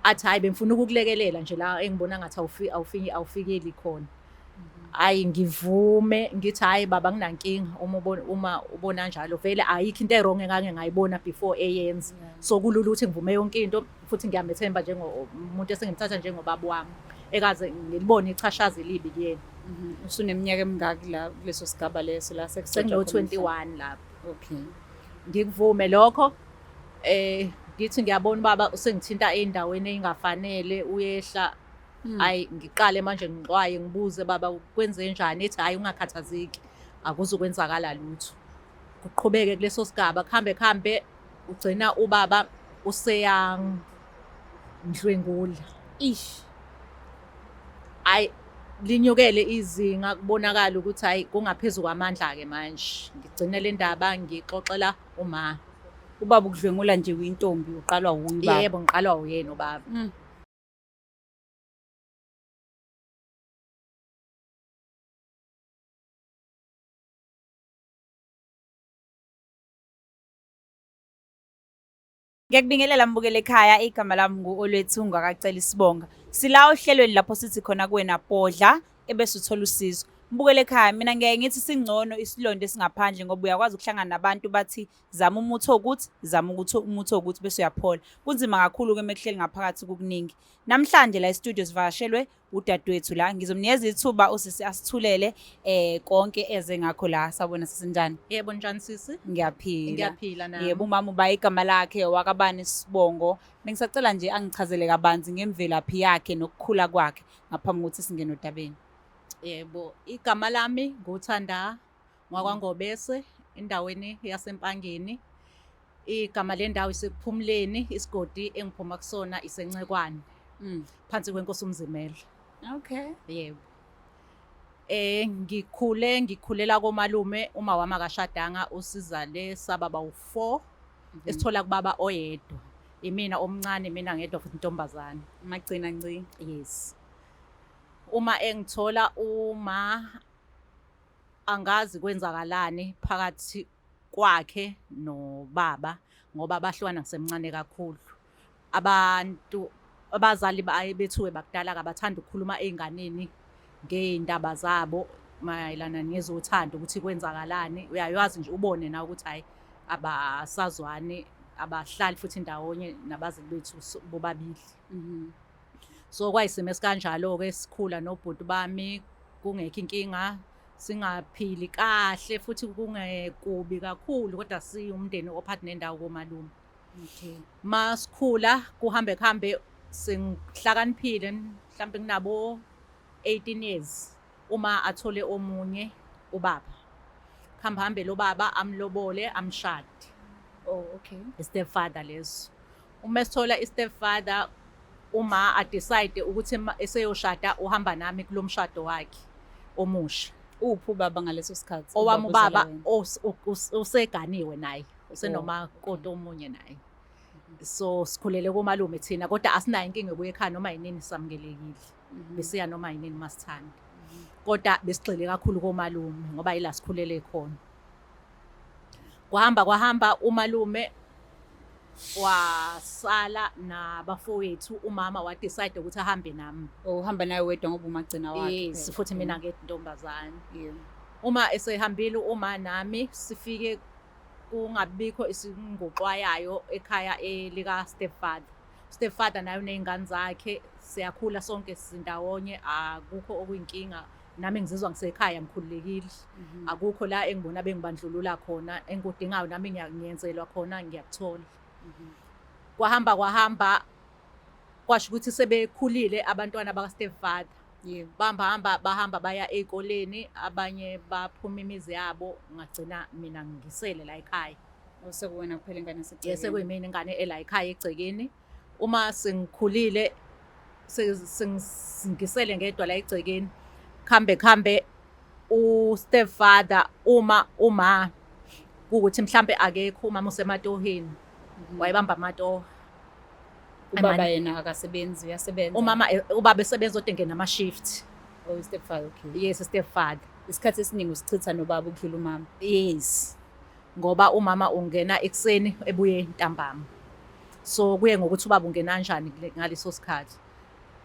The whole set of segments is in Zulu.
Athi hhayi bengifuna ukukulekelela nje la engibona ngathi awufikeli khona. Hhayi ngivume ngithi hhayi baba nginankinga uma ubona uma ubona njalo vele ayikho into e-wrong engake ngayibona before eyenza. So kulula ukuthi ngivume yonke into futhi ngiyamethemba njengomuntu esengimthatha njengobaba wami ekaze ngilibone ichashaza elibi kuyena. Usuneminyaka emingaki la kuleso sigaba leso la sekusetshwa Sengino-21 lapho. Okay. Ngikuvume lokho ngithi ngiyabona ubaba usengithinta ey'ndaweni ey'ngafanele uyehla. Hayi ngiqale manje ngixwaye ngibuze baba kwenze njani, ethi hhayi ungakhathazeki akuzukwenzakala lutho. Kuqhubeke kuleso sigaba kuhambe kuhambe ugcina ubaba useyangidlwengula. Ish. Hhayi linyukele izinga kubonakala ukuthi hhayi kungaphezu kwamandla-ke manje. Ngigcine le ndaba ngixoxela uma. Ubaba ukudlwengula nje uyintombi uqalwa wuye ubaba? Yebo, ngiqalwa uyena ubaba. Ngiyakubingelela mbukeli ekhaya, igama lami ngu-Olwethu ngakacela isibonga. Sila ohlelweni lapho sithi khona kuwena bhodla ebese uthola usizo. Mbukeli ekhaya, mina ngiyaye ngithi singcono isilonda esingaphandle ngoba uyakwazi ukuhlangana nabantu bathi zama umuthi owukuthi, zama ukuthi umuthi owukuthi bese uyaphola. Kunzima kakhulu-ke uma kuhleli ngaphakathi kukuningi. Namhlanje la e-studio sivakashelwe udadewethu la, ngizomnikeza ithuba usisi asithulele konke eze ngakho la. Sawubona sisi, njani? Yebo, njani sisi? Ngiyaphila. Ngiyaphila nami. Yebo, umama uba igama lakhe wakabani isibongo. Bengisacela nje angichazele kabanzi ngemvelaphi yakhe nokukhula kwakhe ngaphambi kokuthi singene odabeni. Yebo, igama lami nguThanda ngwakwaNgobese endaweni yaseMpangeni. Igama lendawo isekuphumuleni, isigodi engiphuma kusona iseNcekwane. Phansi kwenkosi uMzimela. Okay. Yebo. Ngikhule ngikhulela komalume, uma wami akashadanga usizale sababa u4 esithola kubaba oyedwa. Imina omncane, mina ngedwa futhi intombazane. Magcina ngci. Yes. Uma engithola uma angazi kwenzakalani phakathi kwakhe nobaba ngoba bahlukana ngisemncane kakhulu. Abantu abazali bethuke bakudala abathanda ukukhuluma ey'nganeni ngey'ndaba zabo mayelana nezothando ukuthi kwenzakalani. Uyayazi nje ubone nawe ukuthi hhayi abasazwani, abahlali futhi ndawonye nabazali bethu bobabili. So kwayisimo esikanjalo-ke sikhula nobhuti bami kungekho inkinga, singaphili kahle futhi kungekubi kakhulu kodwa siwumndeni ophathi nendawo komalume. Okay. Masikhula kuhambe kuhambe sengihlakaniphile mhlambe nginabo 18 years uma athole omunye ubaba. Kuhambe hambe lo baba amlobole amshade. Oh, okay. I-stepfather leso. Uma esithola i-stepfather uma a-decide ukuthi eseyoshada uhamba nami kulomshado wakhe omusha. Uphi ubaba ngaleso sikhathi? Owami Ubaba ubaba ozala wena? useganiwe naye, usenomakoti omunye naye. So sikhulele komalume thina kodwa asinayo inkinga yokuya ekhaya noma yinini samukelekile. Besiya noma yinini masithanda. Kodwa besigxile kakhulu komalume ngoba yila sikhulele khona. Kwahamba kwahamba umalume wasala nabafowethu, umama wa decide ukuthi ahambe nami. Oh, uhamba naye wedwa ngoba umagcina wakhe. Yes, phela. futhi mina ngedwa intombazane. Yeah. Uma esehambile uma nami sifike kungabikho isinguxwayayo ekhaya elika stepfather. Stepfather naye unezingane zakhe, siyakhula sonke sindawonye, akukho okuyinkinga. Nami ngizizwa ngisekhaya ngikhululekile. Akukho la engibona bengibandlulula khona, engikudingayo nami ngiyenzelwa khona ngiyakuthola. Kwahamba kwahamba kwasho ukuthi sebekhulile abantwana baka stepfather. Yeah. Bahamba hamba bahamba baya ezikoleni, abanye baphuma imizi yabo, ngagcina mina ngisele la ekhaya. Osekuwena kuphela ingane esegcekeni. Yese kuyimina ingane ela ekhaya egcekeni. Uma sengikhulile sengisele ngedwa la egcekeni, khambe khambe u stepfather uma uma ukuthi mhlambe akekho umama usematoheni, wayebamba amatoho. Ubaba yena akasebenzi, uyasebenza. Umama ubaba esebenza kodwa engena ama shift. Oh, stepfather, okay. Yes, stepfather. Isikhathi esiningi usichitha nobaba ukudlula umama. Yes. Ngoba umama ungena ekuseni ebuye ntambama. So kuye ngokuthi ubaba ungena kanjani ngaleso sikhathi.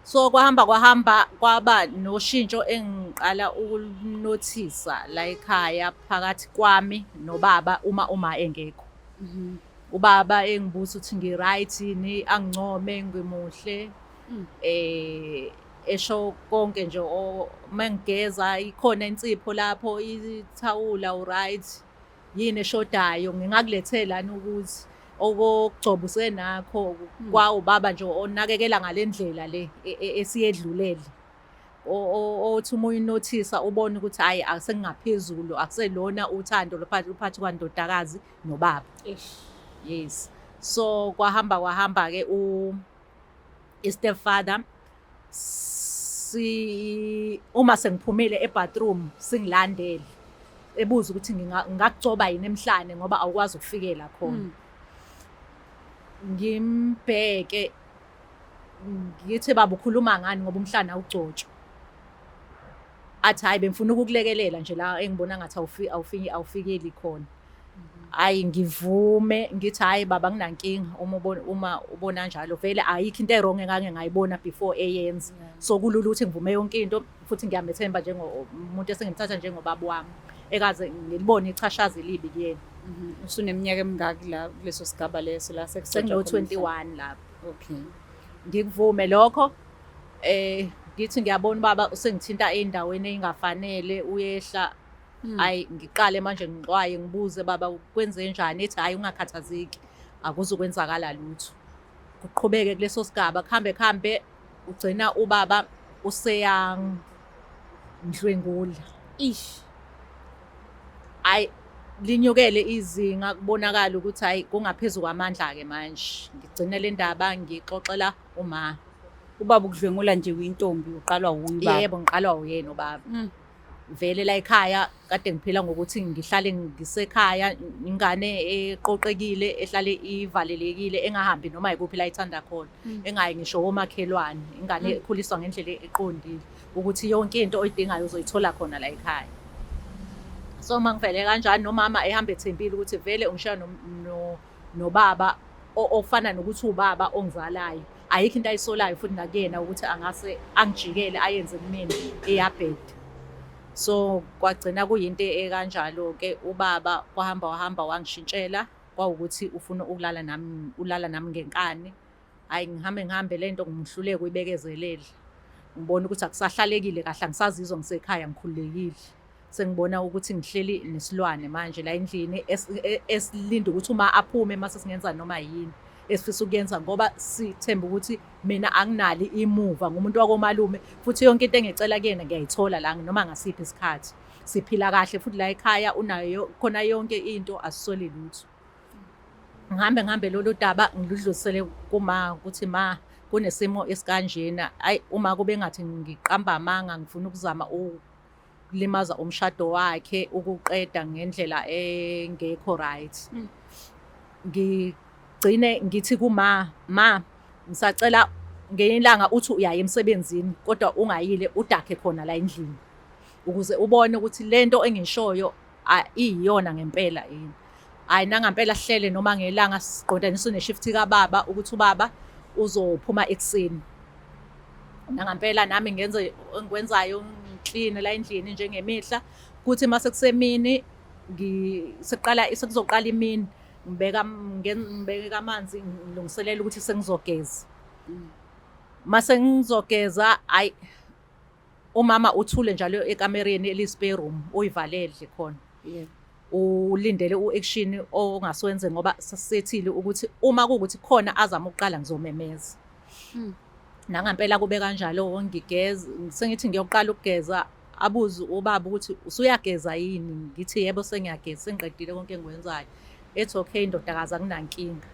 So kwahamba kwahamba kwaba noshintsho engiqala ukunothisa la ekhaya phakathi kwami nobaba uma uma engekho. Ubaba engibuza ukuthi ngi-right yini, angincome ngimuhle. Esho konke nje mengigeza ikhona insipho lapho, ithawula u-right, yini eshodayo, ngingakulethelani ukuthi okokugcoba usenakho. Kwawubaba nje onakekela ngale ndlela le esiyedlulele. Othi uma uyinothisa ubone ukuthi hhayi asengingaphezulu, akuselona uthando phakathi kwandodakazi nobaba. Yes. So kwahamba kwahamba-ke i-stepfather si uma sengiphumile e-bathroom singilandele, ebuza ukuthi ngingakugcoba yini emhlane ngoba awukwazi ukufikela khona. Ngimbheke ngithi, baba ukhuluma ngani ngoba umhlane awugcotshwa? Athi hhayi, bengifuna ukukulekelela nje la engibona ngathi awufikeli khona. Hhayi, ngivume ngithi hhayi baba anginankinga uma ubona, uma ubona njalo, vele ayikho into e-wrong engake ngayibona before eyenza. So kulula ukuthi ngivume yonke into futhi ngiyamethemba njengomuntu esengimthatha njengobaba wami ekaze ngilibone ichashaza elibi kuyena. Usuneminyaka emingaki la kuleso sigaba leso la sekugcotshwa khona umhlane? Sengino-21 lapho. Okay. Ngikuvume lokho, ngithi ngiyabona ubaba usengithinta ey'ndaweni ey'ngafanele, uyehla. Hhayi, ngiqale manje ngixwaye, ngibuze, baba kwenze njani? Ethi hhayi, ungakhathazeki, akuzukwenzakala lutho. Kuqhubeke kuleso sigaba, kuhambe kuhambe, ugcina ubaba useyangidlwengula. Ish. Hhayi, linyukele izinga, kubonakala ukuthi hhayi kungaphezu kwamandla-ke manje. Ngigcine le ndaba ngiyixoxela uma. Ubaba ukudlwengula nje uyintombi, uqalwa wuye ubaba? Yebo, ngiqalwa uyena ubaba. Vele la ekhaya kade ngiphila ngokuthi ngihlale ngisekhaya, ingane eqoqekile, ehlale ivalelekile, engahambi noma yikuphi la ithanda khona, engayi ngisho komakhelwane, ingane ekhuliswa ngendlela eqondile ukuthi yonke into oyidingayo uzoyithola khona la ekhaya. So uma ngivele kanjani nomama ehamba ethembile ukuthi vele ungishiya nobaba ofana nokuthi ubaba ongizalayo, ayikho into ayisolayo futhi nakuyena ukuthi angase angijikele ayenze kumina eyabheda. So kwagcina kuyinto ekanjalo-ke, ubaba kwahamba wahamba wangishintshela, kwawukuthi ufuna ukulala nami, ulala nami ngenkani. Hhayi, ngihambe ngihambe le nto ngihluleke ukuyibekezelela. Ngibona ukuthi akusahlalekile kahle, angisazizwa ngisekhaya ngikhululekile. Sengibona ukuthi ngihleli nesilwane manje la endlini esilinde ukuthi uma aphume mase singenza noma yini esifisa ukuyenza, ngoba sithemba ukuthi mina anginalo imuva, ngumuntu wakomalume futhi yonke into engiyicela kuyena ngiyayithola la noma ngasiphi isikhathi. Siphila kahle futhi la ekhaya, unayo khona yonke into, asisweli lutho. Ngihambe ngihambe lolu daba ngiludlulisele kuma ukuthi ma kunesimo esikanjena. Ayi, uma kube ngathi ngiqamba amanga, ngifuna ukuzama ukulimaza umshado wakhe, ukuqeda ngendlela engekho right. Ngigcine ngithi kuma, ma ngisacela ngelinye ilanga uthi uyaya emsebenzini kodwa ungayile, udakhe khona la endlini ukuze ubone ukuthi lento engishoyo iyiyona ngempela yini. Hhayi, nangampela sihlele noma ngelanga siqondaniswe ne-shift kababa ukuthi ubaba uzophuma ekuseni. Nangampela nami ngenze engikwenzayo, ngikline la endlini njengemihla, kuthi mase kusemini sekuqala sekuzoqala imini, ngibeka ngibeka amanzi, ngilungiselela ukuthi sengizogeza. Mase ngizogeza, hhayi, umama uthule njalo ekamereni eliyi-spare room, uyivalele khona. Ulindele u-action ongasuwenze ngoba sasethile ukuthi uma kuwukuthi khona azama ukuqala ngizomemeza. Nangampela kube kanjalo, ngigeza, sengithi ngiyoqala ukugeza, abuze ubaba ukuthi usuyageza yini? Ngithi yebo, sengiyageza, sengiqedile konke engikwenzayo. Ethi okay indodakazi, akunankinga.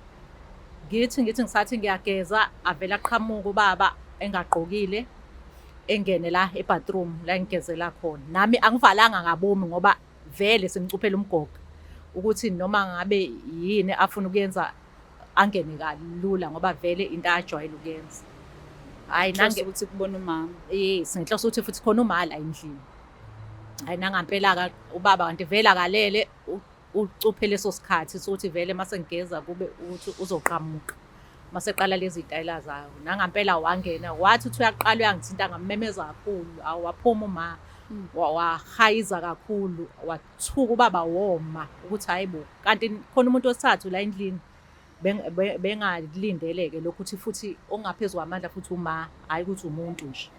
Ngithi ngisathi ngiyageza, avele aqhamuke ubaba engagqokile, engene la e-bathroom la engigezela khona. Nami angivalanga ngabomi ngoba vele sengicuphela umgoga ukuthi noma ngabe yini afuna ukuyenza angene kalula ngoba vele into ajwayele ukuyenza. Hhayi, nange ukuthi kubona umama. Yes, ngenhloso ukuthi futhi khona uma la endlini. Hhayi, nangampela-ke ubaba kanti vele akalele, ucuphe leso sikhathi sokuthi vele mase ngigeza kube ukuthi uzoqhamuka. Maseqala lezi zitayela zayo. Nangampela wangena wathi uthi uyaqala uyangithinta ngammemeza kakhulu. Awu waphuma uma wahayiza kakhulu wathuka ubaba woma ukuthi hayi bo kanti khona umuntu wesithathu la endlini bengalindeleke lokhu ukuthi futhi ongaphezu kwamandla futhi uma hhayi ukuthi umuntu nje.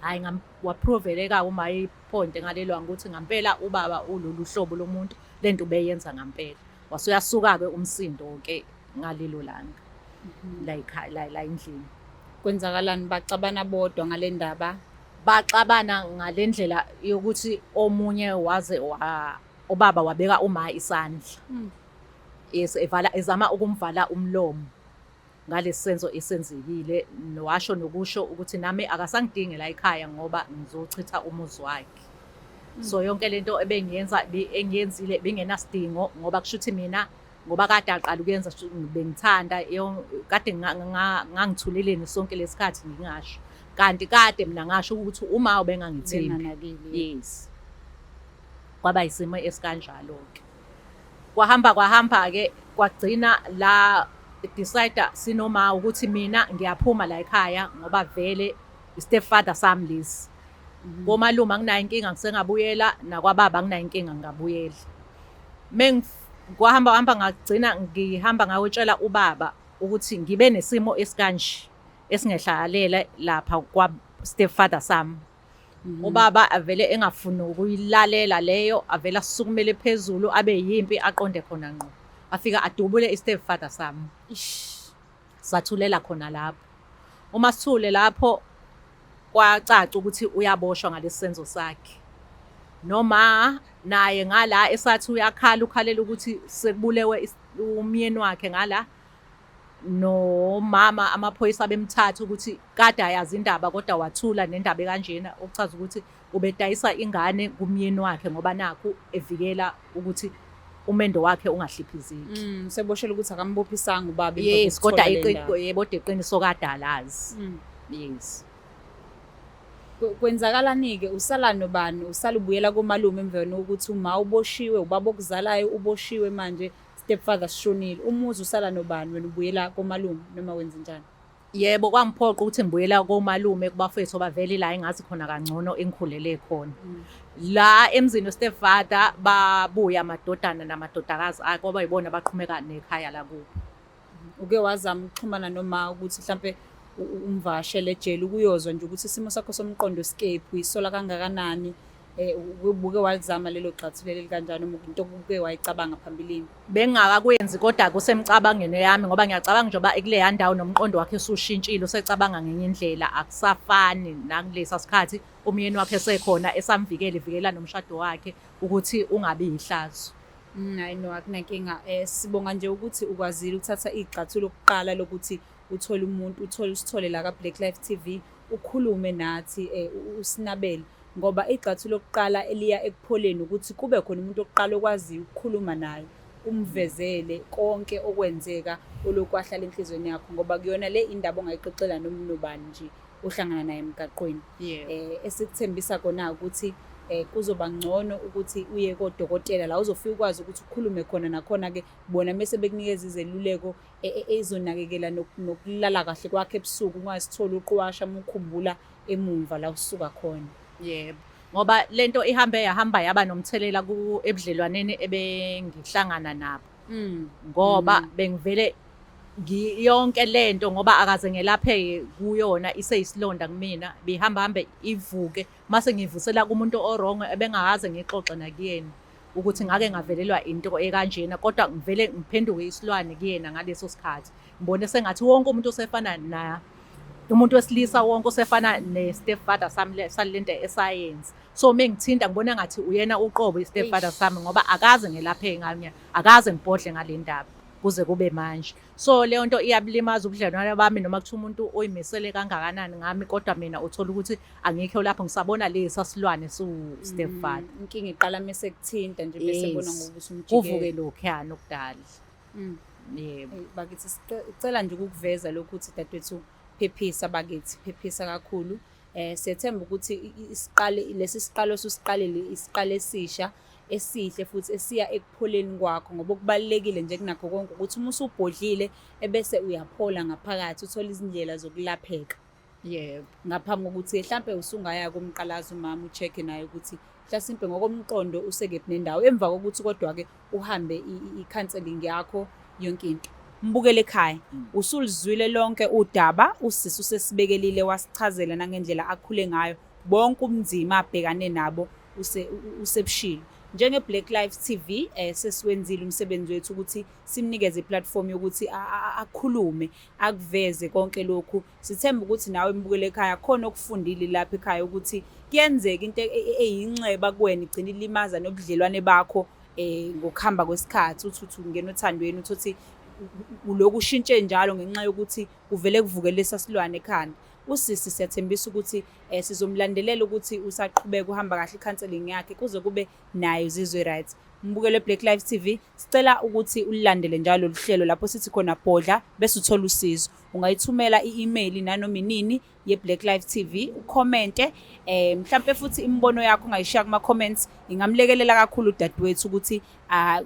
Hhayi waphruveleka uma iphonte ngalelwanga ukuthi ngampela ubaba ulolu hlobo lomuntu lento ubeyenza ngampela. Wase uyasuka-ke umsindo-ke ngalelo langa la ekhaya la la endlini. Kwenzakalani baxabana bodwa ngale ndaba? Baxabana ngale ndlela yokuthi omunye waze wa ubaba wabeka uma isandla. Yes, evala ezama ukumvala umlomo ngalesi senzo esenzekile washo nokusho ukuthi nami akasangidingi la ekhaya ngoba ngizochitha umuzi wakhe. So yonke lento ebengiyenza engiyenzile bingenasidingo ngoba kusho ukuthi mina ngoba kade aqala ukuyenza bengithanda kade ngangithuleleni sonke lesikhathi ngingasho kanti kade mina ngasho ukuthi uma ubengangithembi. Yes, kwaba isimo esikanjalo-ke. Kwahamba kwahamba-ke kwagcina la decide sinoma ukuthi mina ngiyaphuma la ekhaya ngoba vele i-stepfather sami lesi. Komalume anginayo inkinga ngisengabuyela nakwababa anginayo inkinga ngingabuyela. Kwahamba hamba ngagcina ngihamba ngayotshela ubaba ukuthi ngibe nesimo esikanje esingehlakalele lapha kwa stepfather sami. Ubaba avele engafuni ukuyilalela leyo avele asukumele phezulu abe yimpi aqonde khona ngqo. Afika adubule i-stepfather sami. Sathulela khona lapho. Uma sithule lapho kwacaca ukuthi uyaboshwa ngalesi senzo sakhe. Noma naye ngala esathi uyakhala ukhalela ukuthi sekubulewe umyeni wakhe ngala nomama amaphoyisa bemthatha ukuthi kade ayazi indaba kodwa wathula nendaba ekanjena okuchaza ukuthi ubedayisa ingane kumyeni wakhe ngoba nakhu evikela ukuthi umendo wakhe ungahliphizeki. Seboshela ukuthi akambophisanga ubaba. Yes, kodwa yebo iqiniso kade alazi. Yes. Kwenzakalani-ke usala nobani? Usala ubuyela komalume emveni kokuthi uma uboshiwe, ubaba okuzalayo uboshiwe manje, stepfather sishonile. Umuzi usala nobani wena ubuyela komalume noma wenzenjani? Yebo, kwangiphoqa ukuthi ngibuyela komalume kubafethu abavele la engazi khona kangcono engikhulele khona. La emzini we-stepfather babuya amadodana namadodakazi akhe kwaba yibona abaqhumeka nekhaya lakubo. Uke wazama ukuxhumana noma ukuthi mhlampe umvakashele ejele ukuyozwa nje ukuthi isimo sakho somqondo sikephi, uyisola kangakanani? Ubuke walizama lelo gxathu leli kanjani noma into obuke wayicabanga phambilini? Bengingakakwenzi kodwa kusemcabangweni yami ngoba ngiyacabanga njengoba ekuleya ndawo nomqondo wakhe usushintshile usecabanga ngenye indlela akusafani nakulesa sikhathi umyeni wakhe esekhona esamvikela evikela nomshado wakhe ukuthi ungabi yihlazo. Hayi no, akunankinga. Sibonga nje ukuthi ukwazile ukuthatha igxathu lokuqala lokuthi uthole umuntu, uthole usithole la ka-Black Life TV, ukhulume nathi, usinabele. Ngoba igxathu lokuqala eliya ekupholeni ukuthi kube khona umuntu oqala okwaziyo ukukhuluma naye, umvezele konke okwenzeka olokhu kwahlala enhliziyweni yakho ngoba kuyona le indaba ongayixoxela noma unobani nje ohlangana naye emgaqweni. Esikuthembisa kona ukuthi kuzoba ngcono ukuthi uye kodokotela la uzofika ukwazi ukuthi ukhulume khona nakhona ke bona mese bekunikeza izeluleko ezonakekela nokulala kahle kwakhe ebusuku ungasitholi uqwasha uma ukhumbula emumva la usuka khona. Yebo. Ngoba lento ihambe yahamba yaba nomthelela ku ebudlelwaneni ebengihlangana nabo. Ngoba bengivele yonke lento ngoba akaze ngelapheke kuyona iseyisilonda kumina bihamba hambe ivuke mase ngivusela kumuntu o-wrong ebengakaze ngixoxe nakuyena ukuthi ngake ngavelelwa into ekanjena kodwa ngivele ngiphenduke isilwane kuyena ngaleso sikhathi ngibone sengathi wonke umuntu osefana na umuntu wesilisa wonke osefana ne-stepfather sami salento esayenza. So mengithinta ngibona ngathi uyena uqobo i-stepfather sami ngoba akaze ngelapheke ngami, akaze ngibhodle ngale ndaba kuze kube manje. So leyo nto iyabulimaza ubudlelwane bami noma kuthiwa umuntu uyimisele kangakanani ngami kodwa mina uthola ukuthi angikho lapho ngisabona lesa silwane siwu-stepfather. Inkinga iqala mese kuthinta nje bese bona ngoba usumjikela. Kuvuke lokhuyana okudala. Yebo. Bakithi sicela nje ukukuveza lokhu ukuthi dadewethu phephisa bakithi, phephisa kakhulu. Siyethemba ukuthi isiqale lesi siqalo osusiqalile isiqalo esisha. Esihle futhi esiya ekupholeni kwakho, ngoba okubalulekile nje kunakho konke ukuthi uma usubhodlile ebese uyaphola ngaphakathi, uthole izindlela zokulapheka. Ngaphambi kokuthi mhlampe usungaya kumqalaza umama, ucheck-e naye ukuthi mhlasimpe ngokomqondo usekephi nendawo, emva kokuthi kodwa-ke uhambe i-counselling yakho yonke into. Mbukele ekhaya, usulizwile lonke udaba, usisi usesibekelile, wasichazela nangendlela akhule ngayo, bonke ubunzima abhekane nabo usebushilo. Njenge-Black Life TV, sesiwenzile umsebenzi wethu ukuthi simnikeze i-platform yokuthi akhulume, akuveze konke lokhu. Sithemba ukuthi nawe mbukele ekhaya khona okufundile lapha ekhaya, ukuthi kuyenzeka into eyinxeba kuwena igcina ilimaza nobudlelwane bakho ngokuhamba kwesikhathi. Uthi ungena othandweni, uthi ulokhu ushintshe njalo ngenxa yokuthi kuvele kuvuke lesa silwane ekhanda. Usisi siyathembisa ukuthi sizomlandelela ukuthi usaqhubeka uhamba kahle i-counselling yakhe kuze kube nayo zizwe right. Mbukelo Black Life TV, sicela ukuthi ulilandele njalo luhlelo lapho sithi khona bhodla bese uthola usizo. Ungayithumela i-email nanoma inini ye-Black Life TV, ukhomente mhlampe futhi imibono yakho ungayishiya kuma comments, ingamlekelela kakhulu udadewethu ukuthi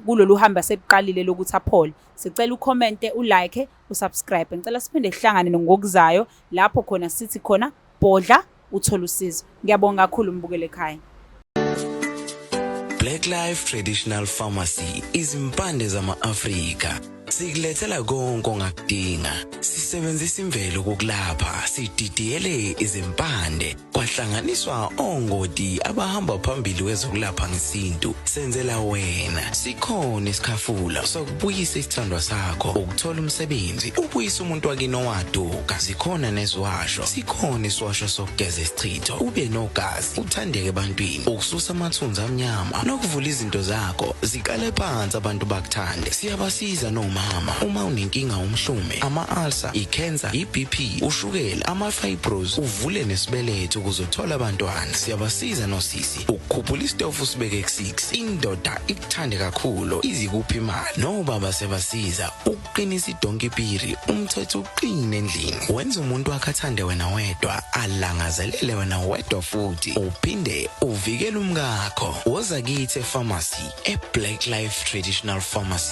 kulolu hambo asebuqalile lokuthi aphole. Sicela ukhomente, ulike, usubscribe. Ngicela siphinde sihlangane ngokuzayo lapho khona sithi khona bhodla uthola usizo. Ngiyabonga kakhulu mbukele ekhaya. Black Life Traditional Pharmacy, izimpande zama-Afrika. Sikulethela konke ongakudinga. Sisebenzisa imvelo kokulapha, sididiyele izimpande, kwahlanganiswa ongoti abahamba phambili kwezokulapha ngesintu. Senzela wena. Sikhona isikhafula sokubuyisa isithandwa sakho, ukuthola umsebenzi, ubuyisa umuntu wakini owaduka. Zikhona neziwasho. Sikhona isiwasho sokugeza isichitho, ube nogazi, uthandeke ebantwini, ukususa amathunzi amnyama nokuvula izinto zakho ziqale phansi abantu bakuthande. Siyabasiza nomama uma unenkinga, umhlume, ama-ulcer, i-cancer, i-BP, ushukela, ama-fibros, uvule nesibeletho ukuze uthole abantwana. Siyabasiza nosisi ukukhuphula isitofu usibeke ku-6, indoda ikuthande kakhulu, izikuphi imali. Nobaba siyabasiza ukuqinisa idonki piri, umthetho uqine endlini, wenza umuntu wakhe athande wena wedwa, alangazelele wena wedwa, futhi uphinde uvikele umkakho. Woza kithi e-pharmacy, e-Black Life Traditional Pharmacy.